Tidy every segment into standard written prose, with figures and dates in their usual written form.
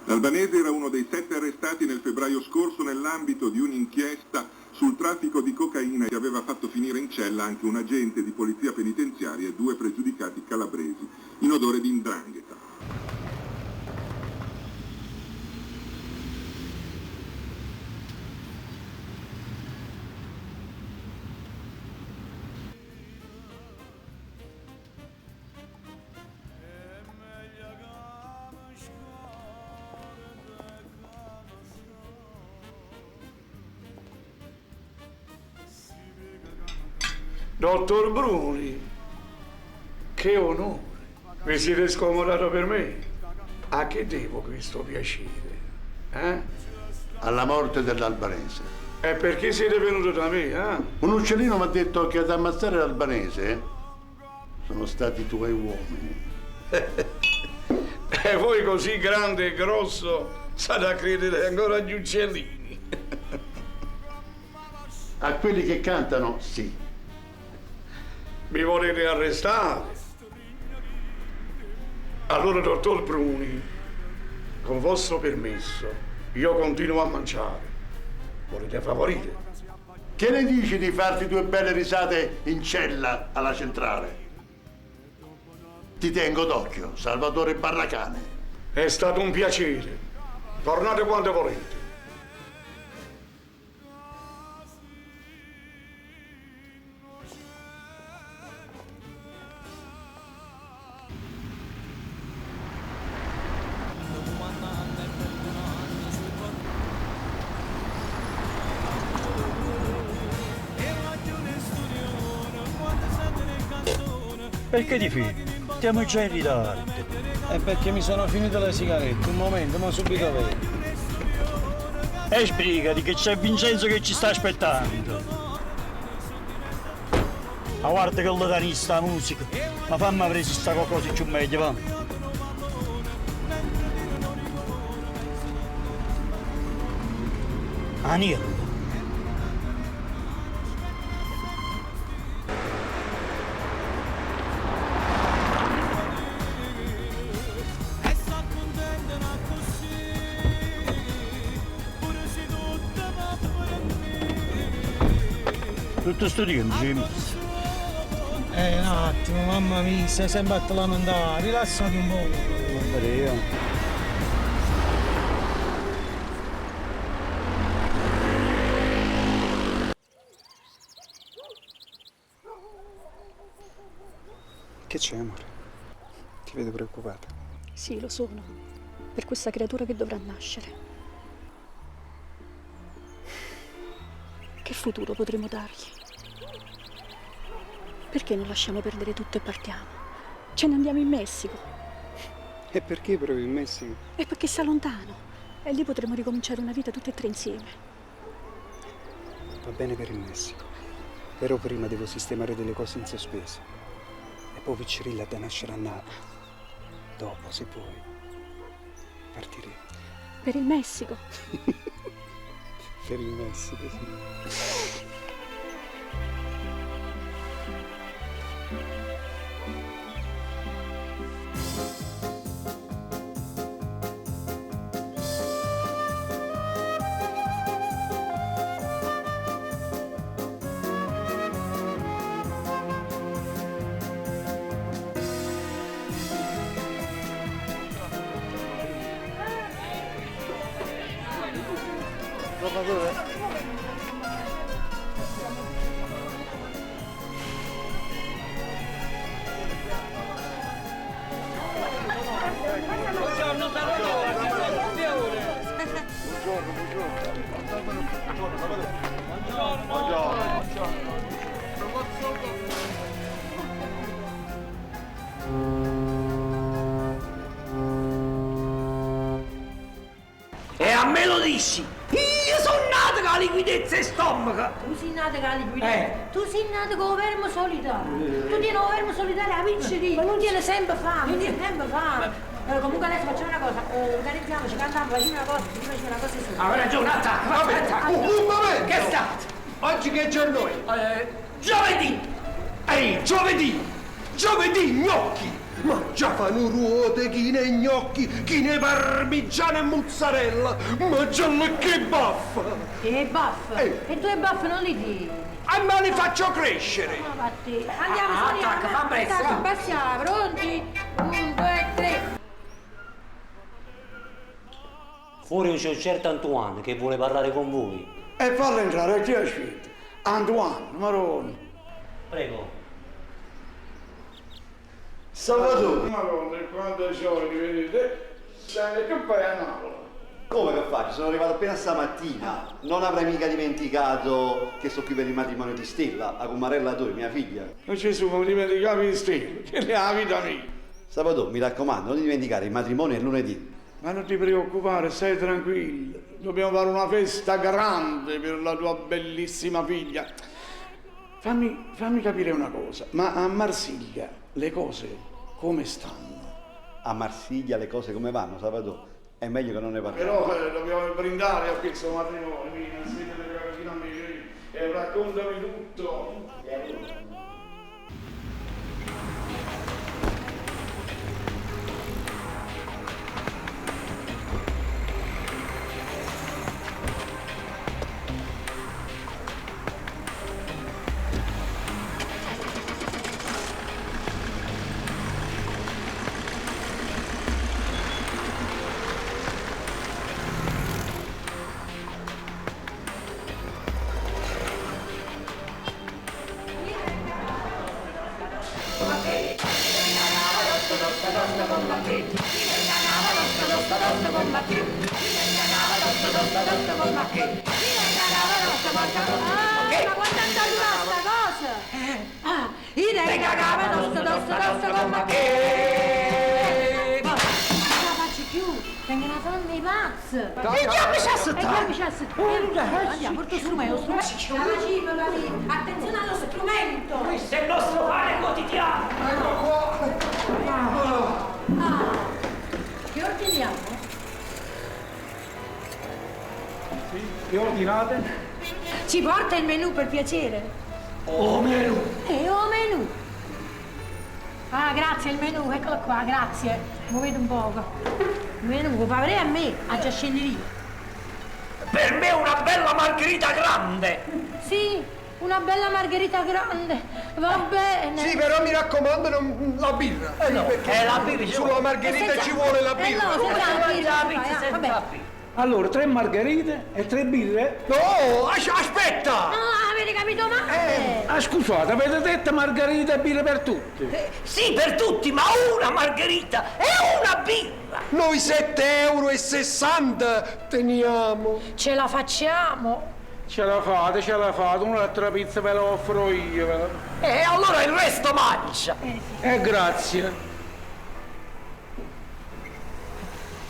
L'albanese era uno dei sette arrestati nel febbraio scorso nell'ambito di un'inchiesta sul traffico di cocaina che aveva fatto finire in cella anche un agente di polizia penitenziaria e due pregiudicati calabresi in odore di 'ndrangheta. Dottor Bruni, che onore. Vi siete scomodato per me? A che devo questo piacere? Eh? Alla morte dell'albanese. E perché siete venuto da me, eh? Un uccellino mi ha detto che ad ammazzare l'albanese sono stati i tuoi uomini. E voi così grande e grosso state a credere ancora agli uccellini. A quelli che cantano, sì. Mi volete arrestare? Allora, dottor Bruni, con vostro permesso, io continuo a mangiare. Volete favorire? Che ne dici di farti due belle risate in cella alla centrale? Ti tengo d'occhio, Salvatore Barracane. È stato un piacere. Tornate quando volete. Perché ti fermi? Stiamo già in ritardo. È perché mi sono finite le sigarette. Un momento, ma subito vedo. E sbrigati che c'è Vincenzo che ci sta aspettando. Ma guarda che lo sta musica. Ma fammi vedere se sta qualcosa più meglio, va. Aniello. Tutto sto tempo ci hai messo. Un attimo, mamma mia, stai sempre a te lamentare. Rilassati un po'. Guarda io. Che c'è, amore? Ti vedo preoccupata. Sì, lo sono. Per questa creatura che dovrà nascere. Che futuro potremo dargli? Perché non lasciamo perdere tutto e partiamo? Ce ne andiamo in Messico. E perché proprio in Messico? E perché sta lontano. E lì potremo ricominciare una vita tutte e tre insieme. Va bene per il Messico. Però prima devo sistemare delle cose in sospeso. E poi Piccerilla da nascere a Napoli. Dopo, se vuoi, partiremo. Per il Messico? Per il Messico, sì. Buongiorno Salvatore, Buongiorno, buongiorno. Buongiorno. me lo dici? Io sono nato con la liquidezza 'e stommaco! Tu sei nato con la liquidezza. Eh. Tu sei nato con 'o verme solitario. Tu tieni 'o verme solitario 'a piccerino. Tu tieni sempre fame, tu tieni sempre fame. Allora, comunque adesso facciamo una cosa, organizziamoci, cantiamo, facciamo una cosa, facciamo una cosa su. Ha ragione, attacca, va bene, attacca. Un momento! Che è stato? Oggi che giorno è? Giovedì! Ehi, giovedì! Giovedì, gnocchi! Ma già fanno ruote, chi ne gnocchi, chi ne parmigiano e mozzarella! Ma già che baffa! Che baffa? E tu e baffa non li tieni. E me li faccio crescere! Ma va te. Andiamo, Ah, suoniamo. attacca, fa presto. Attacca, passiamo, pronti? 1, 2, 3. Fuori c'è un certo Antoine che vuole parlare con voi. E fallo entrare, ti aspetto. Antoine, Marone. Prego. Salvatore. Marone, quando giorni, vedete? Sai che fai a Napoli? Come che faccio? Sono arrivato appena stamattina. Non avrai mica dimenticato che sto qui per il matrimonio di Stella, la cumarella 2, mia figlia. Non ci sono dimenticato di Stella, che è la vita mia. Salvatore, mi raccomando, non dimenticare, il matrimonio è lunedì. Ma non ti preoccupare, stai tranquillo. Dobbiamo fare una festa grande per la tua bellissima figlia. Fammi capire una cosa, ma a Marsiglia le cose come stanno? A Marsiglia le cose come vanno, Salvatore? È meglio che non ne parliamo. Però dobbiamo brindare a questo matrimonio, vieni, siete vicino a me e raccontami tutto. Ah, ma quanto è arrivata sta cosa? Ah, io tengo la capa tosta, tosta, tosta come che. Non ce la faccio più, tengo una fame di pazza. E andiamoci a settare. E andiamoci a settare. Andiamo, porto lo strumento, lo strumento. La facciamo, capito? Attenzione allo strumento. Questo è il nostro pane quotidiano. Ecco qua! Ah, che ordiniamo? Sì, che ordinate? Ci porta il menù per piacere? Oh, menù! Oh menù! Ah, grazie, il menù, eccolo qua, grazie. Muovete un poco. Il menù, lo fa vedere a me, a già scendere io. Per me una bella margherita grande! Sì, una bella margherita grande, va bene. Sì, però mi raccomando, non la birra. Eh no, Sì, perché la birra ci sulla vuole. margherita E senza- ci vuole la birra. Eh no, senza la birra, La si pizza fa, senza vabbè. la birra. Allora, 3 margherite e 3 birre? No, aspetta! No, avete capito male. Ah, scusate, avete detto margherita e birre per tutti? Sì, per tutti, ma una margherita e una birra! Noi 7,60 euro teniamo. Ce la facciamo. Ce la fate, un'altra pizza ve la offro io. Ve la... E allora il resto mangia! Grazie.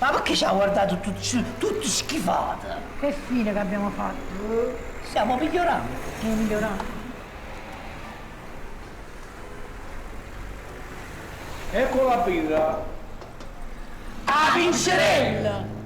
Ma perché ci ha guardato tutti schifati? Che fine che abbiamo fatto? Stiamo migliorando. Stiamo migliorando. Ecco la birra. A vincerella!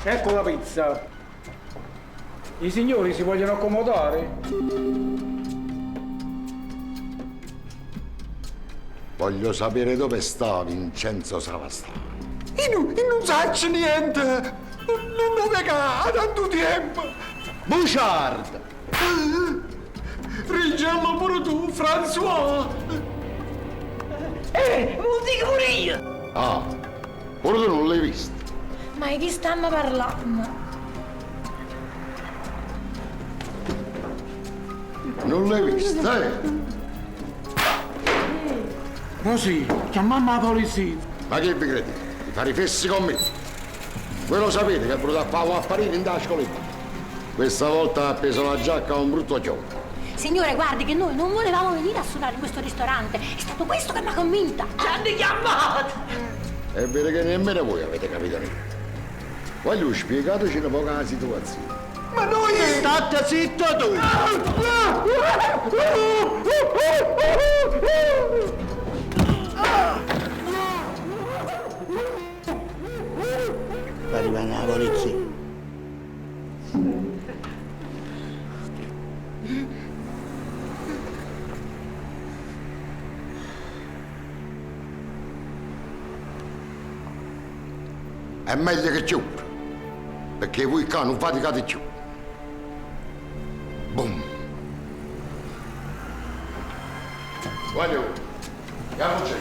Ecco la pizza. I signori si vogliono accomodare? Voglio sapere dove sta Vincenzo Savastano. Io non saccio niente. Non lo vedo da tanto tempo. Bouchard! Rigello pure tu, François. Lo dico pure io! Ah, pure tu non l'hai visto. Ma di chi stiamo parlando? Non l'hai vista, eh? Così, chiamiamo la polizia. Ma che vi credete? Di fare i fessi con me? Voi lo sapete che è venuto a fare un affarino in scoletta. Questa volta ha appeso la giacca a un brutto chiodo. Signore, guardi che noi non volevamo venire a suonare in questo ristorante. È stato questo che mi ha convinta. Ci hanno chiamato! È vero che nemmeno voi avete capito niente. Voglio spiegateci un po' la situazione. Ma noi... State zitto tu! Sta arrivando la polizia. È meglio che chiudo, perché voi qua non faticate più. Boom. Voglio, andiamo giù.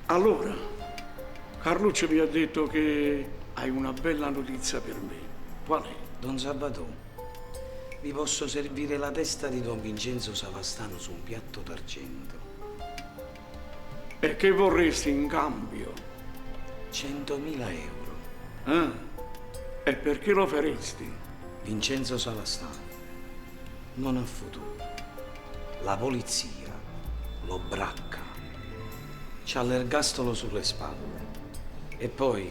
Allora, Carluccio mi ha detto che hai una bella notizia per me. Qual è? Don Salvatore, vi posso servire la testa di Don Vincenzo Savastano su un piatto d'argento. E che vorresti in cambio? 100.000 euro. Ah, e perché lo faresti? Vincenzo Savastano non ha futuro. La polizia lo bracca. C'ha l'ergastolo sulle spalle. E poi.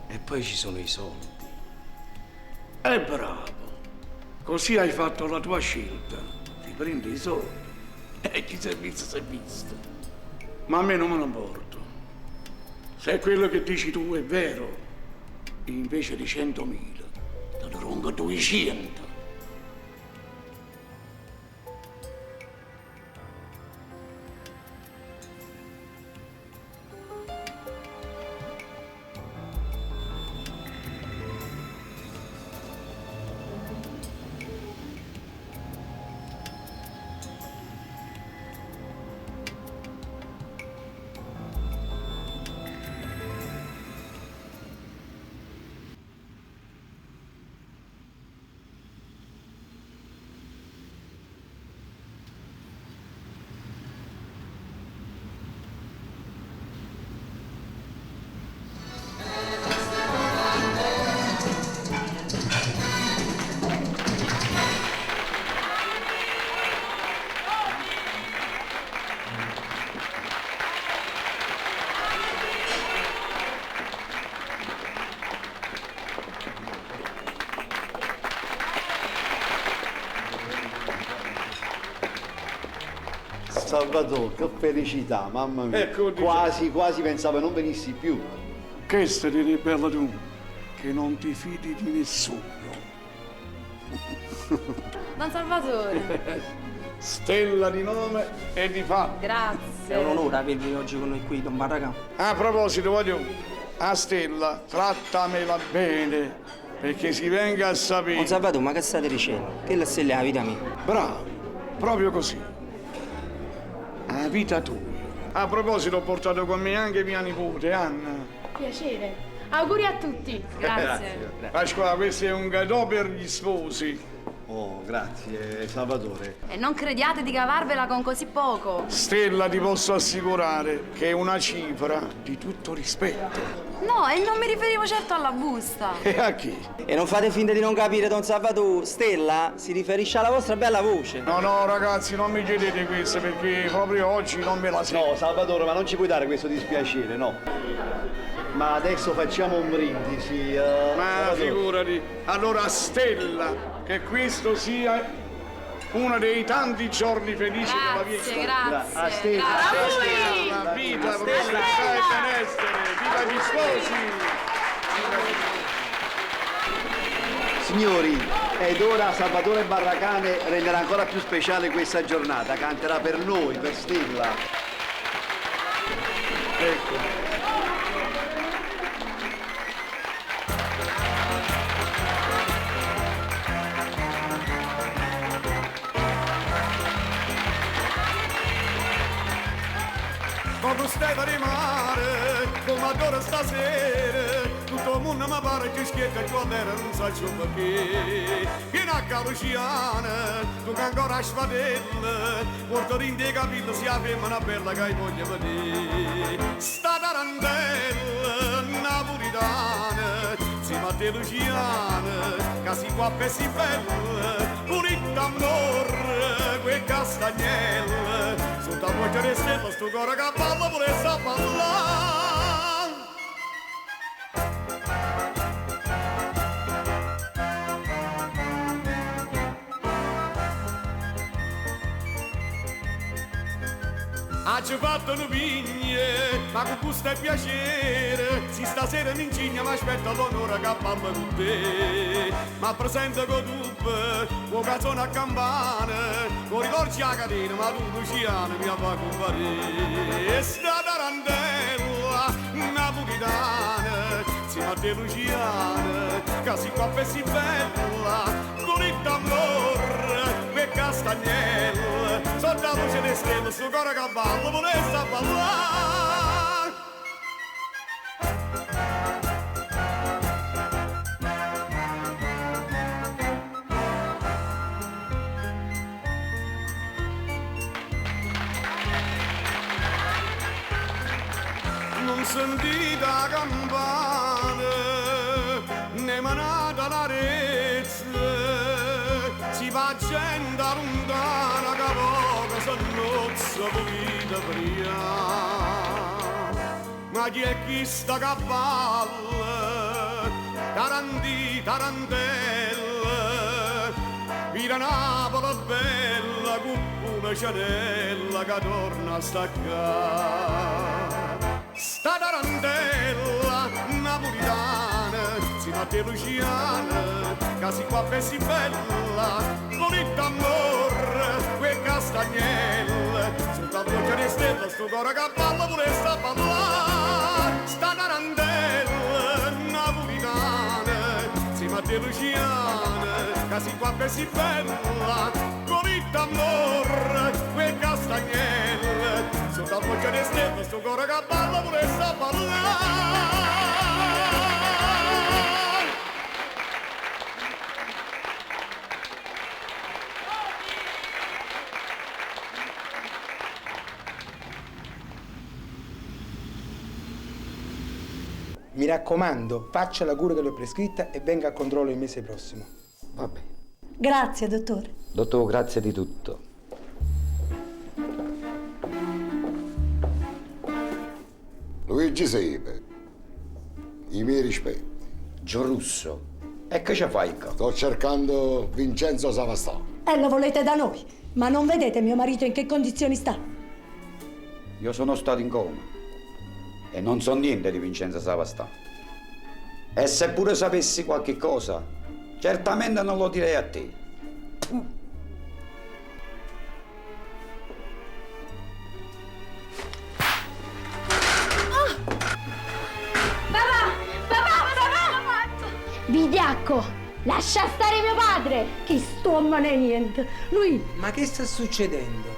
E poi ci sono i soldi. È bravo. Così hai fatto la tua scelta. Ti prendi i soldi e chi si è visto si è visto. Ma a me non me ne importa. Se quello che dici tu è vero, invece di 100.000, te ne rongo 200. Salvatore, che felicità, mamma mia. Ecco, dice- quasi, quasi pensavo non venissi più. Questo ti bella tu, che non ti fidi di nessuno. Don Salvatore. Stella di nome e di fatto. Grazie. È un onore avervi oggi con noi qui, Don Barragan. A proposito, voglio, a Stella, trattamela bene, perché si venga a sapere. Don Salvatore, ma che state dicendo? Che la stella è la vita mia. Bravo, proprio così. La vita tua. A proposito, ho portato con me anche mia nipote, Anna. Piacere. Auguri a tutti. Grazie. Pasquale, questo è un gadò per gli sposi. Oh, grazie, Salvatore. E non crediate di cavarvela con così poco. Stella, ti posso assicurare che è una cifra di tutto rispetto. No, e non mi riferivo certo alla busta. E a chi? E non fate finta di non capire, Don Salvatore. Stella si riferisce alla vostra bella voce. No, no, ragazzi, non mi chiedete questo perché proprio oggi non me la sento. No, Salvatore, ma non ci puoi dare questo dispiacere, no? Ma adesso facciamo un brindisi. Ma Salvatore. figurati. Allora, Stella, che questo sia uno dei tanti giorni felici della Grazie, vita. grazie. A Stella. Grazie. Stella, vita, prosperità e benessere. Viva gli sposi! Signori, ed ora Salvatore Barracane renderà ancora più speciale questa giornata. Canterà per noi, per Stella. Ecco. Quando stai per mare, come adoro stasera, tutto il mondo mi pare che schietta più all'era, non so più perché. Vieni a Caluciana, tu che ancora sfadella, porto in dei capelli sia femmina bella che voglio vedere. Sta tarantella napolitana, si batte Luciana, che si qua e si bella, pulita amore, quel castagnella, sotto la voce di stella, sto cuore che balla, volesse ballare. Ha ci fatto le vigne, ma con gusto e piacere, si stasera mi incigna, ma aspetta l'onore che parlo con te. Ma presente con dubbe, con canzone a campane, con ricordi a catena, ma tu Luciano mi fa comparire. Sta tarantella napolitana, si batte Luciano, che si qua e si bella, con il tambor, e castagnella, sotto la luce delle stelle, sto cuore che balla, volesse ballare. Non sentite la campana, né manata la rezza, si va gente lontana che poco s'annozza pulita prima. Ma chi è chi sta che balla, tarantì, tarantella, vira Napoli bella, con una cianella che torna a staccare. Sta tarantella napolitana, si batte Luciana, che si qua e si bella, con il tambor, quel castagnella, sotto la voce di stella, sto cuore che balla, volesse ballare. Sta tarantella napolitana, si batte Luciana, che si qua e si bella, con il tambor, quel castagnella, sotto la voce di stella, sto cuore che balla, volesse ballare. Mi raccomando, faccia la cura che le ho prescritta e venga a controllo il mese prossimo. Va bene. Grazie, dottore. Dottor, grazie di tutto. Luigi Sepe, i miei rispetti. Gio Russo, e che ci fai qua? Sto cercando Vincenzo Savastano. E lo volete da noi, ma non vedete mio marito in che condizioni sta. Io sono stato in coma e non so niente di Vincenzo Savastano. E se pure sapessi qualche cosa, certamente non lo direi a te. Papà! Papà! Papà! Vigliacco, lascia stare mio padre! Chi sto non è niente. Lui. Ma che sta succedendo?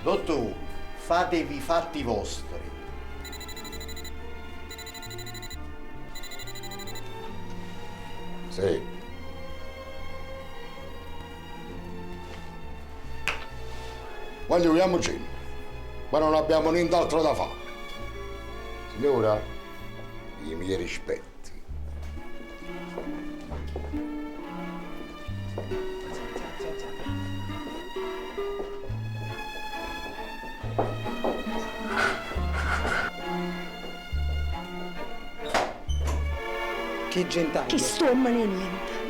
Dottor, fatevi i fatti vostri. Sì. Voglio, andiamocene. Ma non abbiamo nient'altro da fare. Signora, i miei rispetti. Che gentaglia. Che stommane e niente.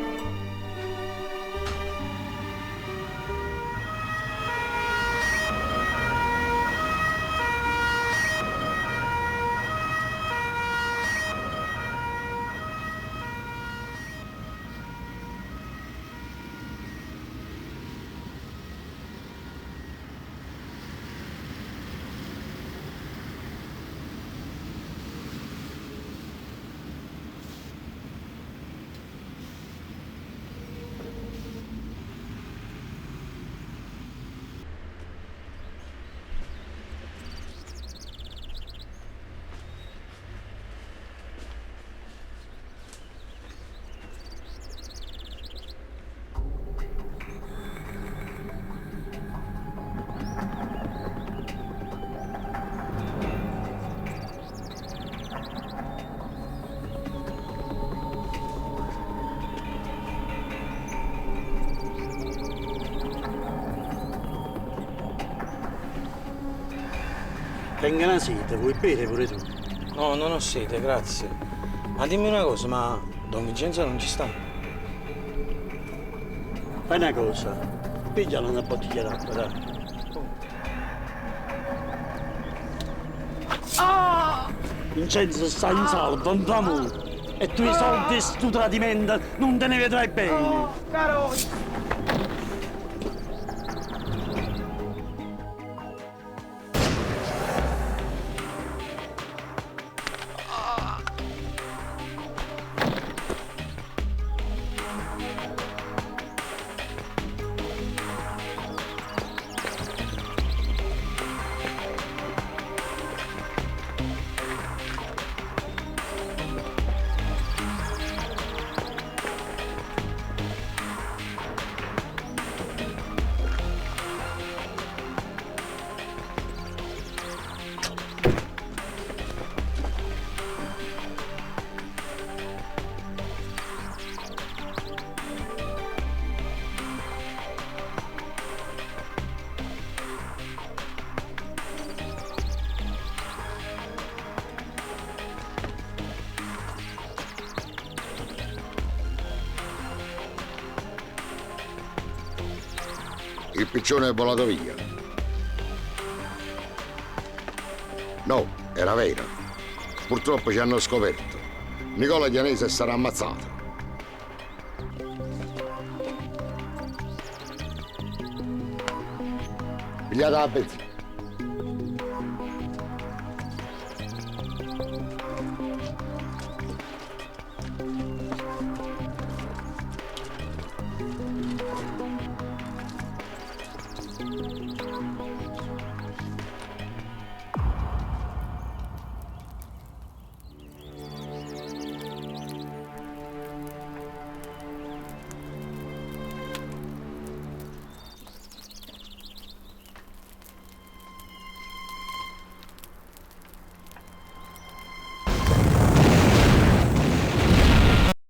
Tengo una sete, vuoi bere pure tu? No, non ho sete, grazie. Ma dimmi una cosa, ma Don Vincenzo non ci sta? Fai una cosa, pigliala una bottiglia d'acqua, dai. Ah! Vincenzo sta in salvo, andiamo! E tu i soldi e sto tradimento non te ne vedrai bene! Caro! Il piccione è volato via. No, era vero. Purtroppo ci hanno scoperto. Nicola Chianese sarà ammazzato. Pigliate la benzina.